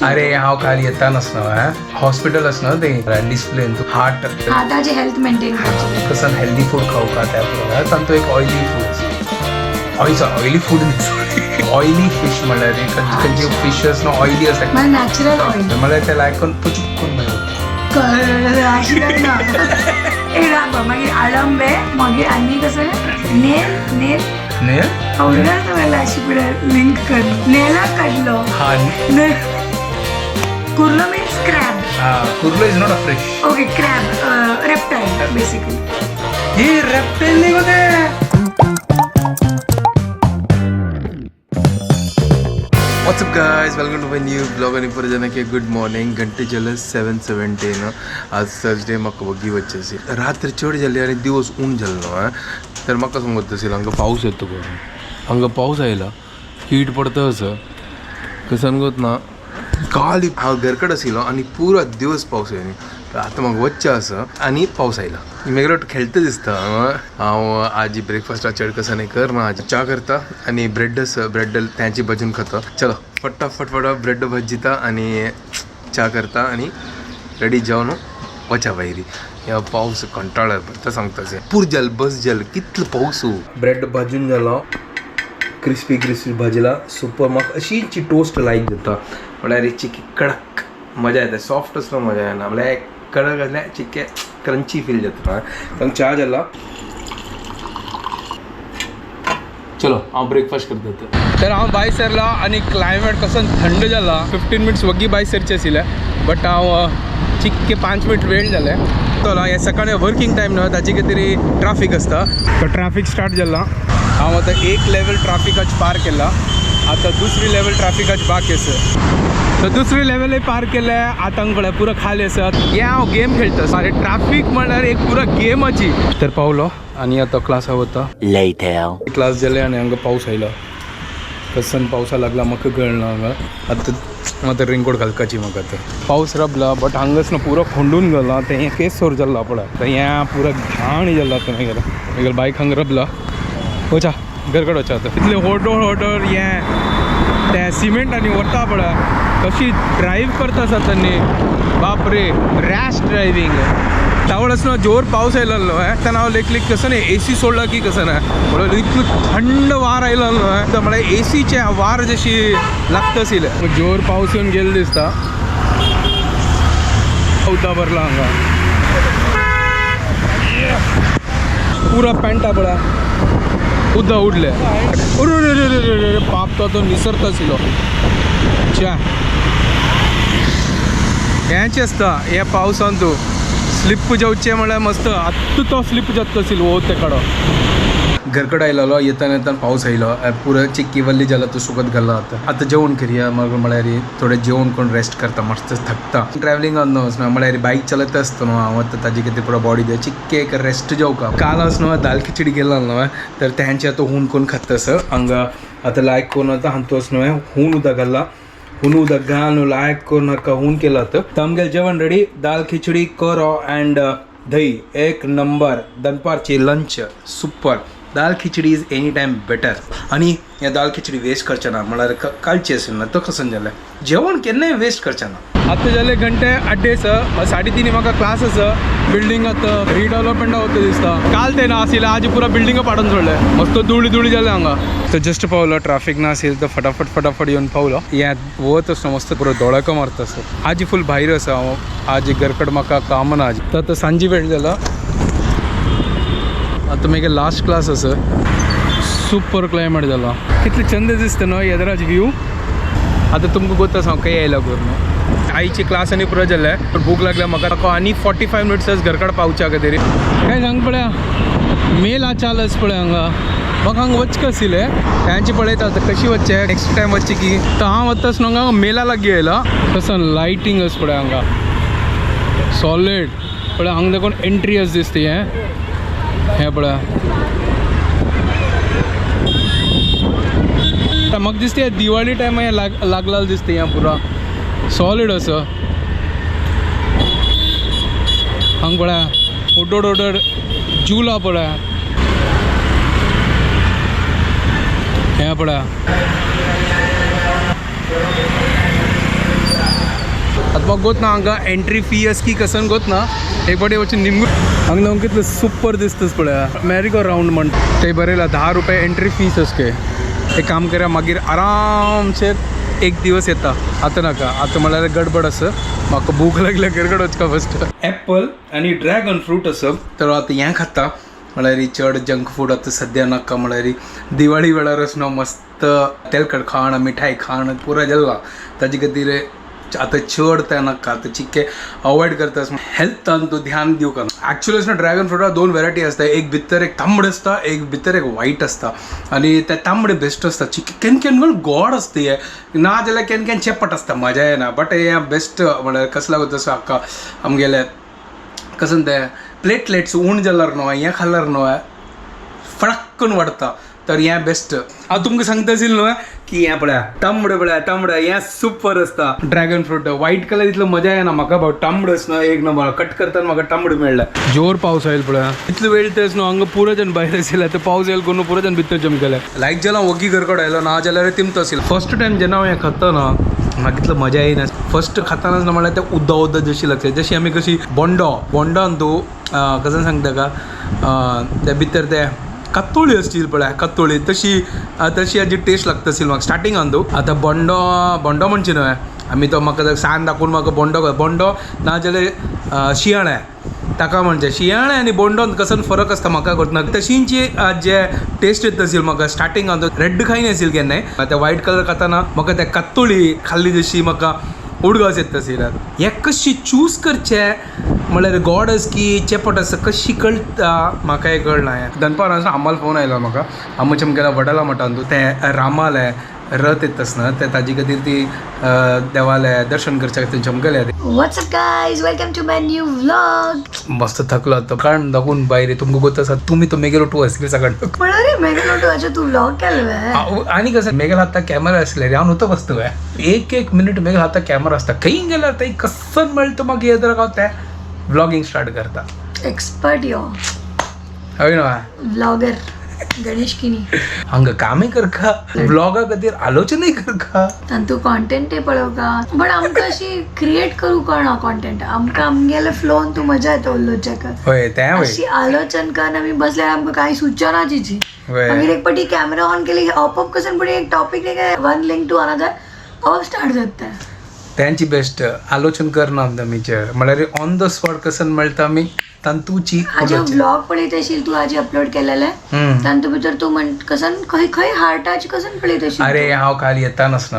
अरे हांव काल येता नासलो हॉस्पिटल आसना ते डिस्प्ले हार्ट हार्टाची हेल्थ मेंटेन करची. कसं हेल्दी फूड खावका त्या प्रमाणे तांचो एक ऑयली फूड आसा. ऑयली फूड न्ही, ऑयली फिश म्हणल्यार खंयची फिश न्हू ऑयली आसा. मला नॅचरल ऑइल म्हणल्यार ते लायक करून पुचूक करून कळलं ना. ए राव, मागीर आळंबे, मागीर आनी कसं नेल नेल न्ही आवडलं मला अशी पुढे लिंक कर नेला काढलो. हा. कुर्लो मीन्स क्रॅब. हा, कुर्लो is not a fish. Okay, crab, reptile basically. He reptile न्ही गो ते. What's up guys, welcome to my new blog. आणि परत गुड मॉर्निंग. घंटे जाले 7:17. आज थर्सडे. म्हाका वग्गी वच्चे रात्र चड जाली आनी दिवस ऊन जालो न्हू. तर म्हाका सांगत आशिल्लो हांगा पावस येता करून. हांगा पावस आयला, हीट पडता असं कसन गोत ना. काल हांव घरकड आशिल्लो आनी पुरो दिवस पावस येयलो. तर आतां म्हाका वच्चें आसा आनी पावस आयला. मेगलो खेळटा दिसता. हांव आजी ब्रेकफास्टा चड कसं नाही कर ना, आज च्या करता आनी ब्रेड आसा, ब्रेड त्यांची भजून खाता. चलो फटाफट फटाफट ब्रेड भजिता आनी च्या करता आनी रेडी जावन वचा भायरी. ह्या पावस कंटाळा भरता सांगता. पूर जाल बस जाल कितलो पावस. ब्रेड भाजून जालो, क्रिस्पी क्रिस्पी भाजला, सुपर. म्हाका अशीची टोस्ट लायक जाता. म्हळ्यार चिकी कडक मजा येता, सॉफ्ट आसलो मजा येना, म्हळ्यार कडक आसल्यार चिके क्रंची फील जाता. तांकां च्या जाला. चलो हांव ब्रेकफास्ट करता. तर हांव भायर सरला आनी क्लायमेट कसो थंड जाला. 15 मिनट्स वग्गी भायर सरचे आशिल्ले, बट हांव चिक्के 5 मिनट वेळ जाले. तो हे सकाळी वर्किंग टायम न्हू, ताजे खातीर ट्राफीक आसता. तर ट्राफीक स्टार्ट जाला. हांव आतां एक लेवल ट्राफिकाच पार केला, आतां दुसरी लेवल ट्राफिकाच बाकी आसा. तर दुसरी लेवलय पार केले, आतां पळय पुरो खाली आसा. हे हांव गेम खेळटा. अरे ट्राफीक म्हणल्यार एक पुरो गेमाची. तर पावलो आनी आतां क्लासा वता. Later. Class जाले आनी हांगा पावस आयला. कसन पावसा लागला म्हाका कळना. हांगा आतां आतां रेनकोट घालपाची म्हाका. आतां पावस राबला, बट हांगाच न्हू पुरो खोंडून गेला. तें हें केसर जाल्लो पळय, आतां हें पुरो घाण जाल्लो. आतां मागीर मागीर बायक हांगा रबला. वचा घरकड वचा. आतां इतलें होडोळ होडोळ हें तें सिमेंट आनी वता पळय, कशी ड्रायव्ह करता आसा न्ही, बाप रे, रॅश ड्रायव्हींग. त्यावेळेस ना जोर पाऊस आयलो तेन्ना हांव लेखलीक कसं न्ही एसी सोडला की कसं ना, म्हणून इतलो थंड वार आयलो न्हू, तर म्हळ्यार एसीचे वार जशी लागता आशिल्लें. जोर पावस येवन गेल्लो दिसता. उदक भरला हांगा पुरा पॅन्टा पळय उदक उडलें. अरे पाप, तो आतां निसरता आशिल्लो. च्या, हेंच आसता ह्या पावसान तूं स्लिप जावचें म्हळ्यार मस्त. आत्तां तो स्लिप जाता आशिल्लो वो ते कडो. घरकड आयलेलो, येताना येताना पावस आयलो, पुरो चिक्की वल्ली जाला, तो सुकत घाला. आतां आतां जेवण करया. मग म्हळ्यार थोडें जेवण करून रेस्ट करता, मस्त थकता. ट्रॅवलिंग न्हू, म्हळ्यार बायक चलयता आसता न्हू हांव, आतां ताजे खातीर पुरो बॉडी दी चिक्के एक रेस्ट जेवका. काल आस न्हू दाल खिचडी केला न्हू, तर तेंचे आतां हून करून खाता आसा. हांगा आतां लायक करून आतां हांतू न्हू हून उदक घाला, हून उदक घालून लायक करून हाका हून केला. आतां आमगेलें जेवण रेडी, दाल खिचडी करो अँड दही, एक नंबर. दनपारची lunch super. Dal khichdi is any time better. आनी हे दाल खिचडी वेस्ट करचें ना, म्हळ्यार कालची आशिल्लें ना तो कसं जालें जेवण केन्नाय वेस्ट करचें ना. आतां जाले घंटे अड्डेस, 3:30 म्हाका क्लास आसा. बिल्डींग आतां रिडेवलपमेंट वता दिसता. काल ते ना आशिल्लें, आज पुरो बिल्डींग पाडून सोडलें. मस्त धुळी धुळी जालें हांगा. तर जस्ट पावलो, ट्राफीक ना आशिल्लें तर फटाफट फटाफट येवन पावलो. हें वत आसता मस्त पुरो दोळ्याक मारता आसा. आज फूल भायर आसा हांव, आज घरकड म्हाका काम ना आज. तर आतां सांजे वेळ जाला. आतां मागीर लास्ट क्लास आसा. सुपर क्लायमेट जाला, कितले चंद दिसता न्हू येद्राज व्यू. आतां तुमकां गोत आसा हांव खंय आयला करून. आईची क्लास आनी पुरो जाले, भूक लागल्या म्हाका. आनी 45 मिनट्स घरकड पावच्या खातीर. काय सांग पळया मेला चालस पळय हांगा. म्हाका हांगा वचक आशिल्लें तेंचे पळयता आतां कशी वचचें, नेक्स्ट टायम वचचें की. तर हांव वतास न्हू हांगा मेला लागीं आयला. तसो लायटींग आसा पळय हांगा सॉलीड. पळय हांगा देखून एंट्री आसा दिसता. हें हें पळय म्हाका दिसता दिवाळी टायम हें लागला दिसता. हें पुरा सॉलीड आसा. हांगा पळय ओडोड ओडोड जुला पळय, हें पळय. म्हाका गोत ना हांगा एंट्री फी आस की कसन गोत ना एक पाटी वचून निमगू हांगा जावन कितलें सुपर दिसतस पळया मॅरी गो रावंड म्हण ते बरयला 10 रुपये एंट्री फीस असके. एक काम करा मागीर आरामशेर एक दिवस येता. आतां नाका, आतां म्हळ्यार गडबड आसा, म्हाका भूक लागल्या, गडगड वचका फस्ट. एप्पल आनी ड्रॅगन फ्रूट आसा तर आतां हें खाता म्हळ्यार चड जंक फूड आतां सद्या नाका. म्हळ्यार दिवाळी वेळारच न्हू मस्त तेलकट खाण मिठाई खाण पुरो जाल्ला, ताजे खातीर आतां चड तें नाका, आतां चिक्के अवॉयड करता. हेल्थान तूं ध्यान दिवंक. एक्चुअली न्हू ड्रॅगन फ्रुटा 2 व्हेरायटी आसता, एक भितर एक तांबडे आसता, एक भितर एक व्हायट आसता. आनी ते तांबडे बेस्ट आसता. चिक्के केन्ना केन्ना गोड आसता हे, ना जाल्यार केन्ना केन्ना चेपट आसता, मजा येना. बट हे बेस्ट म्हळ्यार कसो लागता तसो हाका आमगेले कसं ते प्लेटलेट्स उण जाल्यार न्हू हें खाल्यार न्हू फडक्कून वाडता. तर हें बेस्ट. हांव तुमकां सांगता आशिल्लें न्हू की हें पळया तांबडें, पळया तांबडें हें सुपर आसता. ड्रॅगन फ्रूट व्हायट कलर इतलो मजा येना म्हाका, भाव तांबडो न्हू एक नंबर. कट करतना म्हाका तांबडो मेळ्ळें. जोर पावस आयल पळया, इतलो वेळ तेच न्हू हांगा पुरो जण भायर आशिल्ले, आतां पावस येयल करून पुरो जण भितर जम केले. लायक जाल्यार वगी घरकडेन आयलो ना जाल्यार तिमतो आशिल्लो. फर्स्ट टायम जेन्ना हांव हें खाता ना म्हाका इतलो मजा येयना. फर्स्ट खातानाच ना म्हळ्यार तें उद्दा उद्दा जशी लागता, जशी आमी कशी बोंडो बोंडो तूं कसो सांगता का ते भितर ते कातोळी असतील पळय, कातोळी तशी तशी हाजी टेस्ट लागता आशिल्ली म्हाका स्टार्टिंगान. तूं आतां बोंडो बोंडो म्हणचे न्हय आमी, तो म्हाका सान दाखोवन म्हाका बोंडो बोंडो ना जाल्यार शियाळें ताका म्हणजे शियाळें आनी बोंडोन कसो फरक आसता म्हाका गोतना. तशींची जे टेस्ट येता आशिल्ली म्हाका स्टार्टिंगान. तो रेड खायन आशिल्लें केन्नाय, आतां व्हायट कलर खाताना म्हाका ते कातोळी खाल्ली जशी म्हाका उडगास येता आशिल्ले. हें कशी चूज करचें म्हळ्यार गोड आस की चेपट आसा कशी कळटा म्हाका हें कळना. दनपार आसा आम्हाला फोन आयलो म्हाका, आमचे आमगेल्या वडाला मठान तूं तें रामालें रथ येता आसना ते ताजे खातीर ती देवालें दर्शन करच्या खातीर चमकले. What's up guys, welcome to my new vlog. मस्त थकलो आतां कारण दाखोवन भायर तुमकां गोत आसा तुमी तो मेगेलो टू आसले सगळ्यां. म्हणून रे मेगेलो टू तूं व्लॉग केलो. आनी कसं मेगेल हाता कॅमेरा आसले रे, हांव न्हू बसतो एक एक मिनिट मेगेल हाता कॅमेरा आसता, खंय गेल्यार थंय कसं मेळटा मागीर येत हांव ते व्लॉगिंग स्टार्ट करता. एक्सपर्ट यो हय न्हू व्लॉगर गणेश किनी. हांगा कामय करका, व्लॉगा खातीर आलोचनय करका, तांतू कॉन्टेंटय पळोवका. बट आमकां अशी क्रिएट करूं कळना कॉन्टेंट, आमकां आमगेले फ्लोन तूं मजा येता उलोवच्याक. हय तें अशी आलोचन करून आमी बसल्यार आमकां कांय सुचना चिची. हय. मागीर एक पाटी कॅमेरा ऑन केली की आपोआप कसन पळय एक topic one link to another आपोआप स्टार्ट जाता. तेंची बेस्ट आलोचन करना आमचे, म्हळ्यार ऑन the spot कसन मेळटा आमी तांतूची. आजी व्लॉग पळयत आशिल्ली तूं आजी अपलोड केलेले, तांतू भितर तूं म्हण कसन खंय खंय हार्टाची कसन पळयत आशिल्ली. अरे हांव काल येताना आसना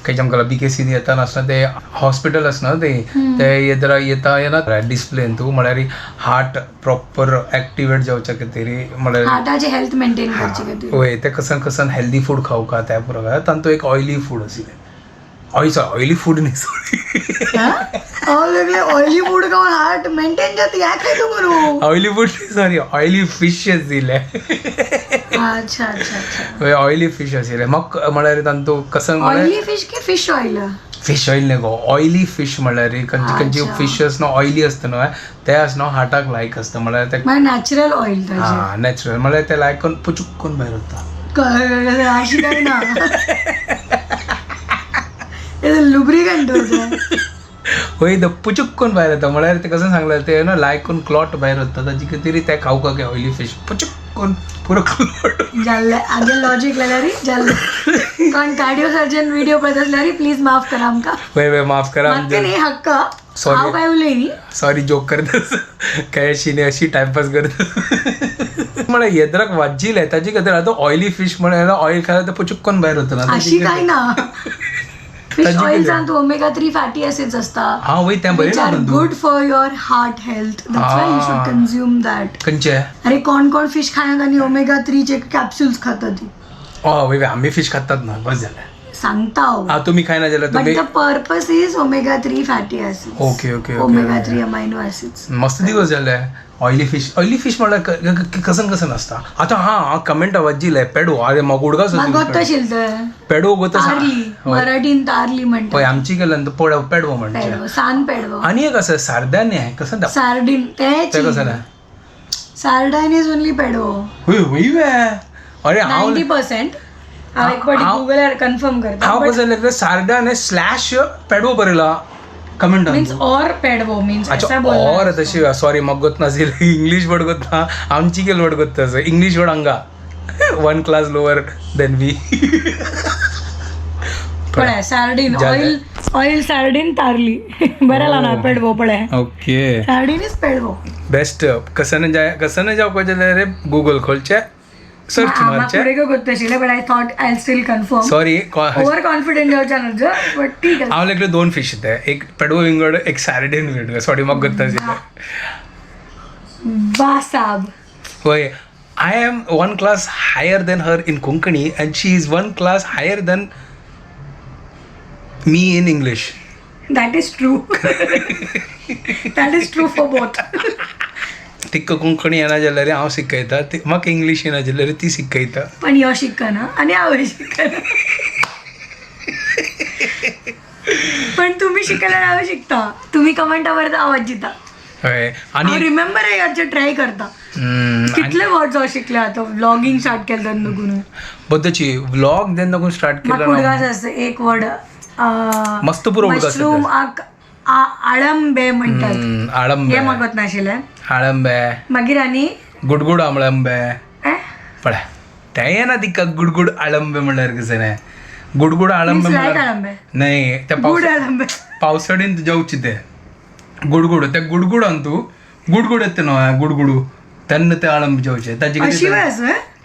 खंयच्या आमकां बीकेसीन येताना आसना ते हॉस्पिटल आसना ते ते येता येता येना डिस्प्लेन तूं म्हळ्यार हार्ट प्रॉपर एक्टिवेट जावच्या खातीर म्हळ्यार हार्टाचे हेल्थ मेंटेन करचे खातीर. वय ते कसन कसन हेल्दी फूड खावका त्या पुरो तांतू एक ऑयली फूड आशिल्लें. ऑयली फूड न्ही, सॉरी, ऑयली फूड खावन हार्ट मेंटेन जाता ह्या खंय तूं करूं. Oily food sorry, oily fish आशिल्लें. अच्छा अच्छा अच्छा. ऑयली फिश आशिल्लें म्हाका म्हळ्यार तांतू कसन ऑयली फिश की फिश ऑयल? फिश ऑयल न्ही गो, ऑयली फिश म्हळ्यार खंयची खंयची फिश आसना ऑयली आसता न्हू ते आसना हार्टाक लायक आसता म्हळ्यार ते नॅचरल ऑयल. हां नॅचरल म्हळ्यार ते लायक करून पुचुक्कून भायर वता. अशी काय ना लुब्रिकंट. हय the पुचुक्कून भायर येता म्हळ्यार ते कसं सांगलें ते न्हू लायक करून क्लॉट भायर वता ताजे खातीर ते खावपाक ऑयली फिश पुचुक्कून पुरो क्लॉट जाल्ले आगे लॉजीक लागल्यार जाल्ले. कोण कार्डियो सर्जन व्हिडिओ पळयत आसल्यार प्लीज माफ करा आमकां. वय वय माफ करा. म्हाका न्ही हक्क, सॉरी हांव काय उलय न्ही, सॉरी जोक करता काय अशी न्ही, अशी टायमपास करता. म्हळ्यार येद्राक वाजिल्लें ताजे खातीर आतां ऑयली फिश म्हळ्यार ऑयल खाल्यार ते पुचुक्कून भायर वता. अशी काय ना. फिश ऑइल्सान तूं ओमेगा 3 फॅटी एसिड्स असता. हां वय तें बरें, good for your heart health, that's why you should consume that. खंयचे? अरे कोण कोण फिश खायनात आनी ओमेगा 3 चे कॅप्सूल्स खातात. हय आमी फिश खातात ना, बस जालें. सांगता हां तुमी खायना जाल्यार तुमी. But the purpose is omega 3 fatty acids. Okay okay. Omega 3 amino acids. मस्त दिवस जाले. ऑयली फिश, ऑयली फिश म्हळ्यार कसन कसन आसता आतां. हां कमेंट वाजिल्लें पेडो, अरे म्हाका उडगास पेडो गोत मराठीन तारली म्हणटा. हय आमची केल्यान पेडवो म्हणचे सान पेडवो. आनी एक आसा सारदान्य कसं सार्डीन, तें कसं ना? Sardine is only पेडवो. हय हय अरे हांव 90% हांव एक पाटी गुगलार कन्फर्म करता. हांव कसं सार्डान स्लॅश पेडवो बरयला. कमेंट मीन्स और पेडवो मीन्स अच्छा और तशी सॉरी मग गोत नासिल इंग्लिश वर्ड गोत ना आमची केल वर्ड गोत तसं इंग्लिश वर्ड हंगा one class lower than we. पळय सार्डीन ऑइल ऑइल सार्डीन तारली बरं लाना पेडवो पळय. Okay sardine is पेडवो. बेस्ट. कसं जाय कसं जावपाचें जाल्यार रे गूगल खोलचें सर्च मारचें. फुडें गोत आशिल्लें but I thought I still confirm. Sorry over confident जावच्या न्हू बट ठीक आहे. हांव लेगीत दोन फिश येता एक पेडवो विंगड एक सार्डीन विंगड. सॉरी म्हाका गोत आशिल्लें. वा साब. होय I am one class higher than her in Konkani and she is one class higher than me in English. That is true. That is true for both. तिका कोंकणी येना जाल्यार हांव शिकयता, म्हाका इंग्लीश येना जाल्यार ती शिकयता. पण यो शिकना आनी हांव शिकना. पण तुम्ही शिकल्यार हांव शिकता. तुम्ही कमेंटावर आवाज दिता. हय आनी रिमेंबर हे ट्राय करता. कितले वर्ड्स हांव शिकले आतां व्लॉगिंग स्टार्ट केलें तेन्ना नगून. बद्दची व्लॉग जेन्ना नगून स्टार्ट म्हाका केलो. उडगास आसा एक वर्ड मस्त पुरो उडगास. मशरूम आळंबे म्हणतात. आळंबे हे म्हाका नाशिल्लें. आळंबे. मागीर आनी गुडगुड आमळंबे पळय तें येना तिका. गुडगुड आळंबे म्हणल्यार कशें न्हय गुडगुड आळंबे म्हणल्यार न्हय ते पावसाळीन जेवचे ते गुडगुड त्या गुडगुडान तूं गुडगुड येता न्हय गुडगुडू तेन्ना ते आळंबे जेवचे. ताजे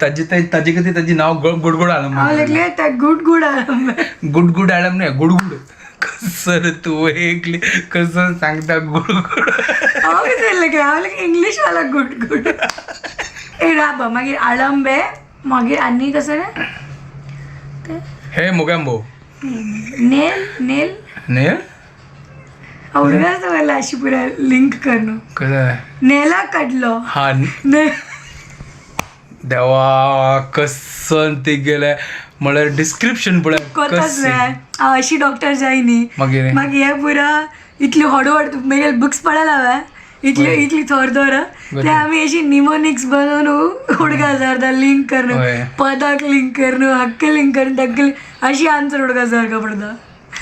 ताजे ताजे खातीर ताजें नांव गुडगुड आळंबे. गुडगुड आळंबे. गुडगुड आळंबे न्हय गुडगुड. कसं रे तू एकली कसं सांगता गुडगुड. हांव कितें हांव इंग्लीश वाला गुडगुड. ए राब मागीर आळंबे मागीर आनी कसं हे मोगॅम्बो नेल नेल नेल उडगास दवरला अशी पुरा लिंक करून कसं नेला काडलो हा देवा कसं ते गेले म्हळ्यार डिस्क्रिप्शन पळय कोताच हांव अशी डॉक्टर जाय न्ही. मागीर मागीर हे पुरा इतली हडवड मागीर बुक्स पडला हांवें इतली इतली थोर थोर ते आमी अशी निमोनिक्स बनवून उडगास दवरता लिंक करून पदाक लिंक करून हक्क लिंक करून तक्क अशी आन्सर उडगास दवरका पडता.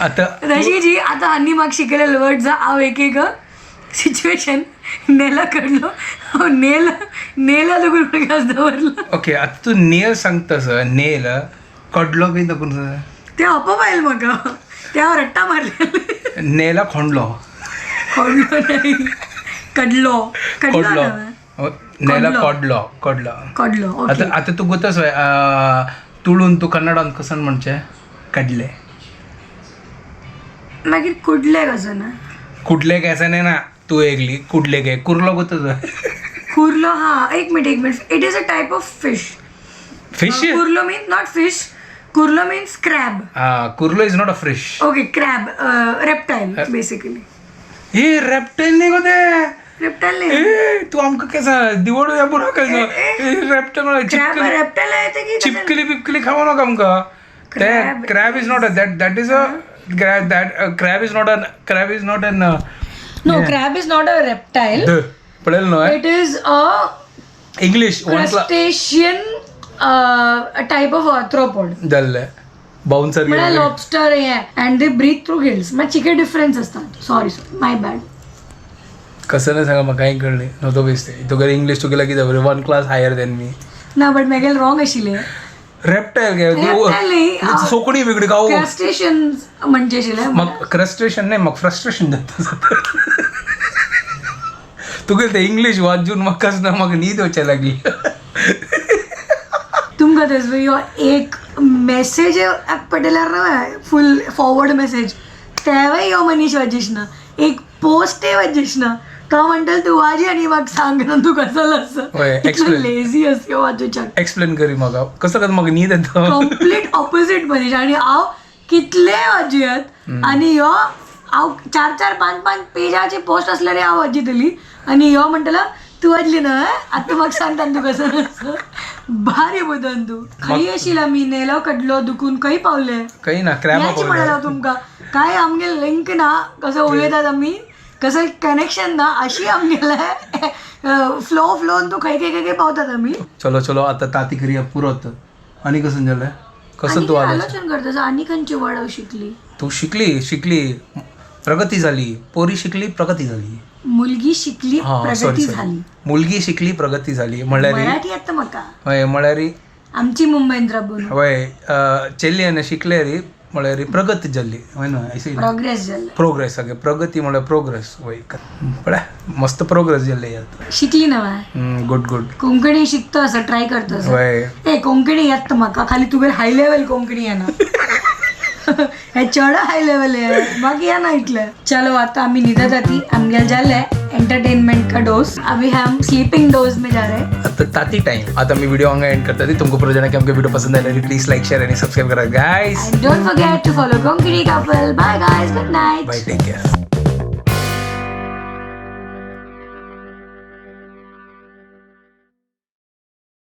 आतां तशी जी आतां आनी म्हाका शिकयलेले वर्ड्स हांव एक एक सिच्युएशन नेला कडलो हांव नेल नेला लागून उडगास दवरलो. ओके आतां तूं नेल सांगता सर नेल कडलो बी नको ते आपोआप आयलें म्हाका ते हांव रट्टा मारलेले. नेला खोंडलो खोंडलो न्हय कडलो कडलो नेला कडलो कडलो कडलो. आतां आतां तूं गोतस तुळून तूं कन्नडान कसं म्हणचें कडले मागीर कुडले कसं ना कुडले केसं नाही ना तू एकली कुडले काय कुर्लो गोतस कुर्लो हा एक मिनिट एक minute. It is a type of fish. Fish कुर्लो means not fish. कुर्लो means crab. हा कुर्लो is not a fish. Okay crab reptile basically. हे रेप्टायल न्ही गो ते. रेप्टायल न्ही. ए तू आमकां केसा दिवड या पुरा कसो रेप्टायल क्रॅब रेप्टायल येता की चिपकली बिपकली खावो नाका आमकां. ते crab is not a that that is a that crab is not a crab is not an no crab is not a reptile. पळयलें न्हय. It is a English crustacean type of arthropod. जाल्लें bouncer म्हळ्यार lobster हे and they breathe through gills. मातशे कितें difference आसता. Sorry sorry माय bad. कसं नाही सांगा म्हाका कांय कळ्ळें नव्हतो बेस्ट तुगेलें इंग्लीश तुगेलें कितें बरें one class higher than me. ना बट म्हागेलें रॉंग आशिल्लें. रेप्टायल गे सोकणी बिगडी खाऊ क्रस्टेशियन म्हणजे आशिल्लें. मग क्रस्टेशन नाही मग फ्रस्ट्रेशन जाता तुगेलें तें इंग्लीश वाचून म्हाकाच ना म्हाका न्हीद वचपाक लागली. तुमकां तेच यो एक मेसेज पडल्यार ना फूल फॉरवर्ड मेसेज तेवूय यो मनीश वाजीश ना एक पोस्टय वाजीश ना तो म्हणटलो तूं वाजी आनी म्हाका सांग ना तूं कसो आसा लेझी आसा ह्यो वाजोवच्याक. एक्सप्लेन करी म्हाका कसो कसो म्हाका न्हीद येता. कंप्लीट ऑपोजीट मनीश. आनी हांव कितलें वाजयात आनी ह्यो हांव 4 4 5 5 पेजाचे पोस्ट आसल्यार हांव वाजयतली आनी ह्यो म्हणटलो तूं वाजली ना आतां म्हाका सांगता तूं कसो आसा. भारी बदन तूं खंय आशिल्लो आमी नेलो कडलो दुखून खंय पावले खंय ना क्रॅब म्हणलें तुमकां काय आमगे लिंक ना कसो उलयतात आमी कसं कनेक्शन ना अशी आमगेलें फ्लो फ्लोन तूं खंय खंय खंय पावतात आमी. चलो चलो आतां ताती करिया पुरोत. आनी कसं जालें कसं तूं आलोचन करता आनी खंयची वर्ड हांव शिकली. तूं शिकली शिकली प्रगती झाली. पोरी शिकली प्रगती झाली. मुलगी शिकली हा, सॉरी प्रगती सॉरी. झाली. मुलगी शिकली प्रगती झाली म्हळ्यार मराठी येतं मका. हय म्हळ्यार आमची मुंबईत राबून हय चेल्ल्यान शिकल्यारी म्हळ्यार प्रगती जाल्ली, हय न्हय? अशी प्रोग्रेस जाल्ले. प्रोग्रेस सगळे. प्रगती म्हळ्यार प्रोग्रेस. वय पळय, मस्त प्रोग्रेस जाल्ले. शिकली ना बाय. Good good. Konkani शिकतो असं ट्राय करतो असं. वय. ए, कोंकणी येत म्हाका, खाली तुवें हाय लेवल कोंकणी येना. हे चड हाय लेवल आहे, बाकी येना इतलें. चलो, आता आम्ही न्हिदत जाती. आमगेले जाले एंटरटेनमेंट का डोज, अभी हम स्लीपिंग डोज में जा रहे हैं. आता ताती टाइम. आता मी व्हिडिओ हांगा एंड करता. तुमको पुरो की आमके व्हिडिओ पसंद आले, प्लीज लाईक, शेअर आणि सबस्क्राईब करा guys. And don't forget to follow Konkani Couple. Bye guys, good night. Bye, take care.